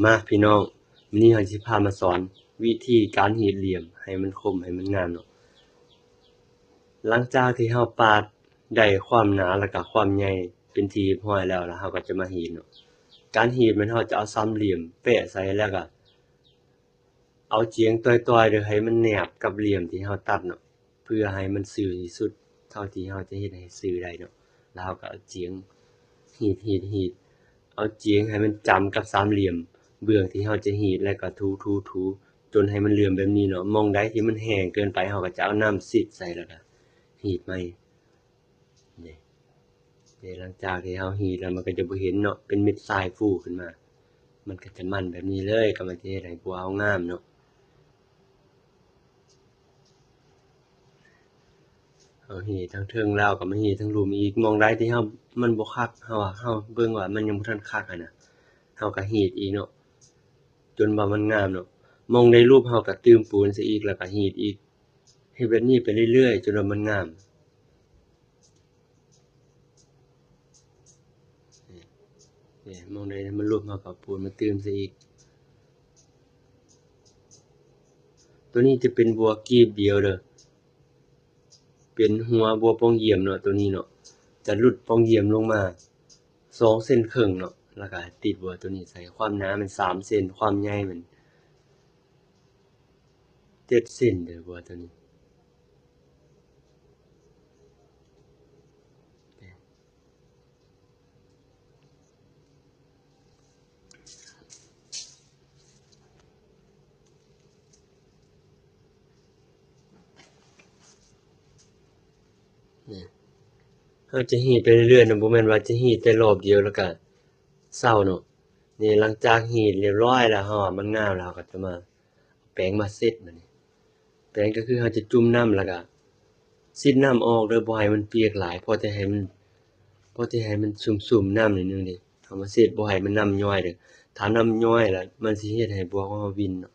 ມາພີ່ນ້ອງ, ມື້ນີ້ເຮົາຊິພາມາສອນວິທີການຮີດຫຼ່ຽມໃຫ້ມັນຄົມ ໃຫ້ມັນງາມເນາະ. ຫຼັງຈາກທີ່ເຮົາປາດໄດ້ຄວາມໜາ ແລ້ວກະຄວາມໃຫຍ່ເປັນທີ່ຮຽບຮ້ອຍແລ້ວ ແລ້ວເຮົາກະຈະມາຮີດເນາະ. ການຮີດແມ່ນເຮົາຈະເອົາສາມຫຼ່ຽມແປະໃສ່ ແລ້ວກະເອົາຈຽງຕ່ອຍໆ ໂດຍໃຫ້ມັນແນບກັບຫຼ່ຽມທີ່ເຮົາຕັດເນາະ. ເພື່ອໃຫ້ມັນຊື່ທີ່ສຸດເທົ່າທີ່ເຮົາຈະເຮັດໃຫ້ຊື່ໄດ້ເນາະ. ແລ້ວເຮົາກໍເອົາຈຽງຮີດໆໆ ເອົາຈຽງໃຫ້ມັນຈ້ຳກັບສາມຫຼ່ຽມເບື້ອງທີ່ເຮົາຈະຮີດ ແລ້ວກໍຖູໆໆ ຈົນໃຫ້ມັນເຫຼື້ອມແບບນີ້ເນາະ. ໝ່ອງໃດທີ່ມັນແຫ້ງເກີນໄປ ເຮົາກໍຈະເອົານ້ຳຊິດໃສ່ ແລ້ວກໍຮີດໃໝ່. ນີ້ ເດ້ ຫຼັງຈາກທີ່ເຮົາຮີດແລ້ວ ມັນກໍຈະບໍ່ເຫັນເນາະ ເປັນເມັດຊາຍຟູຂຶ້ນມາ. ມັນກໍຈະໝັ່ນແບບນີ້ເລີຍ ກໍມັນຈະເຮັດໃຫ້ບົວເຮົາງາມເນາະ. ເຮົາຮີດທາງເທິງແລ້ວກໍມາຮີດທາງລຸ່ມອີກ. ໝ່ອງໃດທີ່ເຮົາ ມັນບໍ່ຄັກ ເຮົາ ເຮົາເບິ່ງວ່າມັນຍັງບໍ່ທັນຄັກຫັ້ນນະ ເຮົາກໍຮີດອີກເນາະ ຈົນວ່າມັນງາມເນາະ. ໝ່ອງໃດຫຼຸບ ເຮົາກໍຕື່ມປູນໃສ່ອີກ ແລ້ວກໍຮີດອີກ. ເຮັດແບບນີ້ໄປເລື້ອຍໆ ຈົນວ່າມັນງາມ. ນີ້ ໝ່ອງໃດມັນຫຼຸບ ເຮົາກໍເອົາປູນມາຕື່ມໃສ່ອີກ. ຕົວນີ້ຈະເປັນບົວກີບດຽວເດີ ເປັນຫົວບົວປ່ອງຢ້ຽມເນາະ ຕົວນີ້ເນາະ. ຈະຫຼຸດປ່ອງຢ້ຽມລົງມາສອງເຊັນເຄິ່ງເນາະ ແລ້ວກໍຕິດບົວຕົວນີ້ໃສ່. ຄວາມໜາມັນສາມເຊັນ ຄວາມໃຫຍ່ມັນ ເຈັດເຊັນເດີ ບົວຕົວນີ້. ນີ້ ເຮົາຈະຮີດໄປເລື້ອຍໆນະ ບໍ່ແມ່ນວ່າຈະຮີດແຕ່ລອບດຽວແລ້ວກະເຊົາເນາະ. ນີ້ ຫຼັງຈາກຮີດຮຽບຮ້ອຍແລ້ວ ເຮົາວ່າມັນງາມແລ້ວ ເຮົາກໍຈະມາເອົາແປງມາເຊັດ. ບາດນີ້ແປງກໍຄືເຮົາຈະຈຸ່ມນ້ຳ ແລ້ວກໍເຊັດນ້ຳອອກເດີ ບໍ່ໃຫ້ມັນປຽກຫຼາຍ ພໍແຕ່ໃຫ້ມັນ ພໍແຕ່ໃຫ້ມັນຊຸ່ມໆນ້ຳໜ້ອຍໜຶ່ງເດ້. ເຮົາມາເຊັດ ບໍ່ໃຫ້ມັນນ້ຳຍ້ອຍເດີ ຖ້ານ້ຳຍ້ອຍແລ້ວ ມັນຊິເຮັດໃຫ້ບົວຂອງເຮົາວິ່ນເນາະ.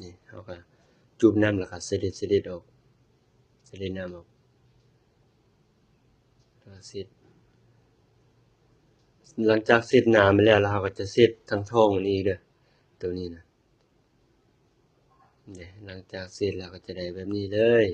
ນີ້ ເຮົາກໍຈຸ່ມນ້ຳ ແລ້ວກໍສະເດັດ ສະເດັດອອກ ສະເດັດນ້ຳອອກ ແລ້ວກໍເຊັດ. ຫຼັງຈາກເຊັດນ້ຳໄປແລ້ວ ແລ້ວເຮົາກໍຈະເຊັດທາງທ້ອງມັນອີກເດີ ໂຕນີ້ນະ. ເດ້ ຫຼັງຈາກເຊັດແລ້ວກໍຈະໄດ້ແບບນີ້ເລີຍ.